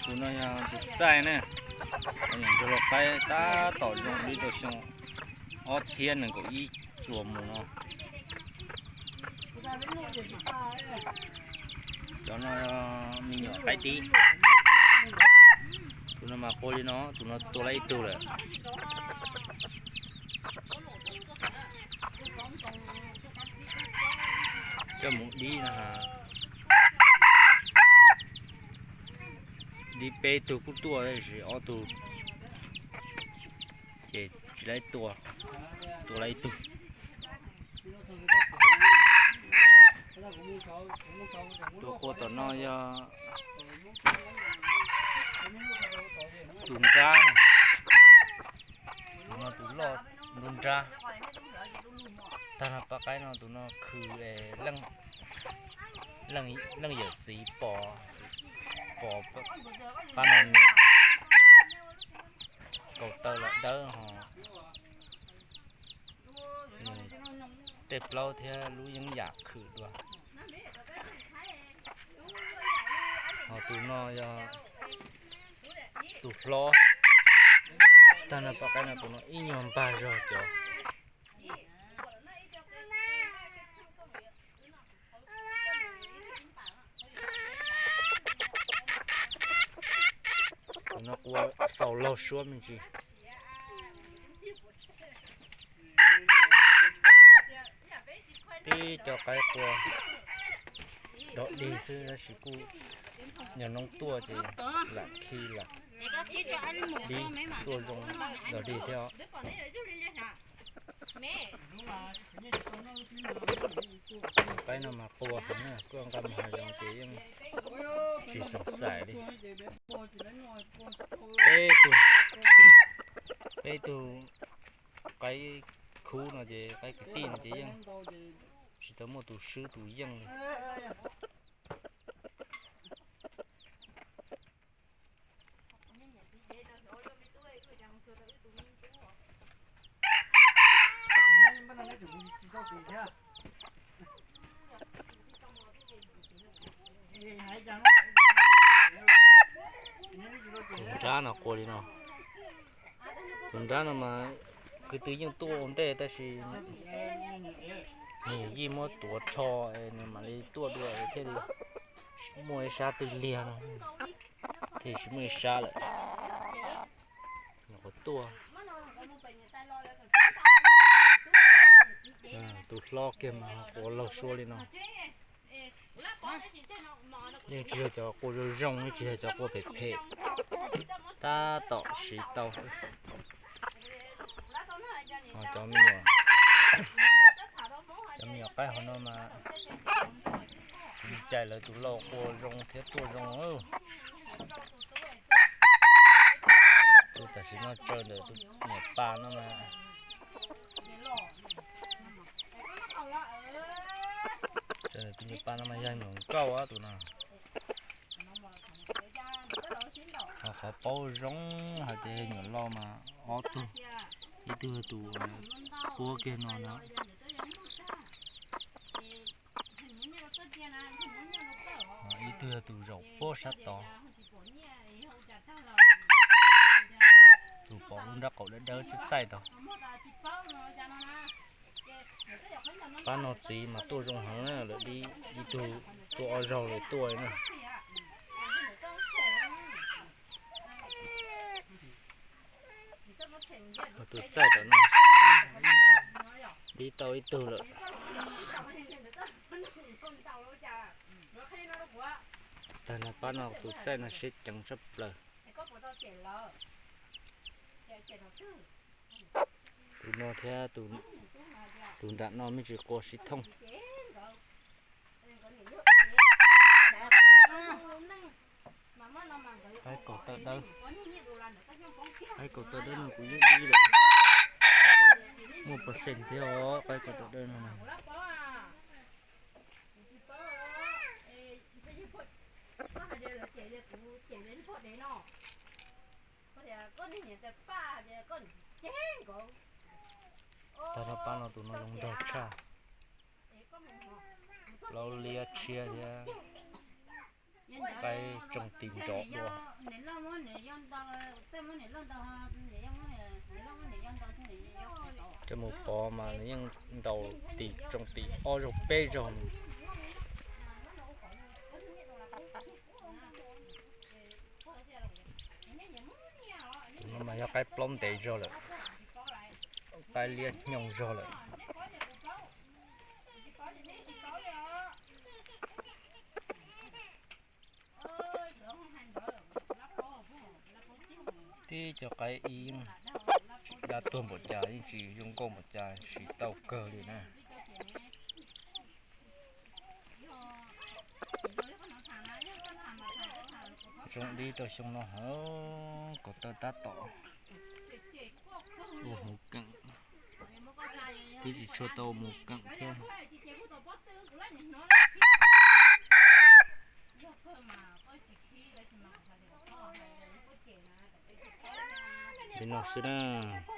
Tus no yog tus txaij ne, nws ntsuag lau qaib tab tom zoo li rau xyoo ob txhiab nees nkaum ib tsuas mus no. Cov no me nyuam qaib tib. Tus no mas qua li no, tus no tua lawm ib tug lawm. Coj mus dib no, dib peb tug kuj tuaj tab sis ob tug ces tsis laib tua, tua lawm ib tug. Tus qua tom no yog tus nrab, tus no tus loj nrub nrab. Tag no pab qaib no tus no khw, leej yawm txiv pom, pom pab no niam, kaum taw los dawb ho, tej plaub thiab lub yeeb yam khwm dua. Ho tus no yog tus hlob. Tag no pab qaib no tus no ib nyuag npag zog cov. Tus no qua xaus laug suab me ntsis. Tib cov qaib qua dog dig xwb tab sis kuj yog noob tuaj ces lam khi lam dib tuaj zoo dog dig thiab os. Qaib no mas qua heev na, koj nqa mus hav zoov ces yeej tsis xoom xaim li. Peb tug, peb tug qaib khub no ces qaib kwv tij no ces yeej tsis tau muaj tus swb tus yeej li. Tus nrab no qua li no. Tus nrab no mas kwv tw yeej tuaj ua ntej tab sis nws yij muab tuav rho, nws mam li tuaj dua thiaj li muaj ib sab twg liag no, thiaj tsis muaj ib sab lawm. Nws qhuav tuaj. Tus hlob kiag mas qua laug suab li no. Yeej tsis yog cov qua zoo zoo, yeej tsis yog cov qua phem phem, tab tom siv tau. Ho cov me nyuam, cov me nyuam qaib hauv no mas tsis cais lawv tus lau qua zoo thiab tuaj zoo. Tus tam sim no tsawg ntawm tus niam pas no mas, tsawg ntawm tus niam pas no mas yog nyuam nkauj tus no. Ho qhov paub zoo hais tias yog nyuam lau mas ob tug, ib tug yog tus puab kiag no no, ib tug yog tus zaum puag sab tod. Tus pom lub nrab qaum dawb dawb txaij txaij tod. Pab no txiv mas tuaj zoo heev na, lawv dib ib tug tuaj ob zaug lawm tuaj na. Tus txaij tom no dib tau ib tug lawm. Tag no pab no tus txaij no siab ceev tshaj plaws. Tus no thiab tus nram no me ntsis qua sib thooj. Qaib kaum tawv dawb, qaib kaum tawv dawb no kuv yeej dib lawm. Muaj percent thiab os, qaib kaum tawv dawb no. Tag no pab no tus no zoo nraug tshaj. Plaub liab tshiab thiab. Qaib tsooj tis nrov dua. Cov mus pov mas nws yeej ntaus tis tsooj tis ob zaug peb zaug. Tus no mas yog qaib plaub ntev zog lawm, qaib liab nyoog zog lawm. Tib cov qaib ib yeej tsis dab tuag npaum cas, yeej tsis zoo nkauj npaum cas, siv tau kawg li na. Zoo dib rau xyoo no heev, ko taw tab tom ua hmuv keem, twb tsis tshua tau mus keem thiab. Li no xwb na.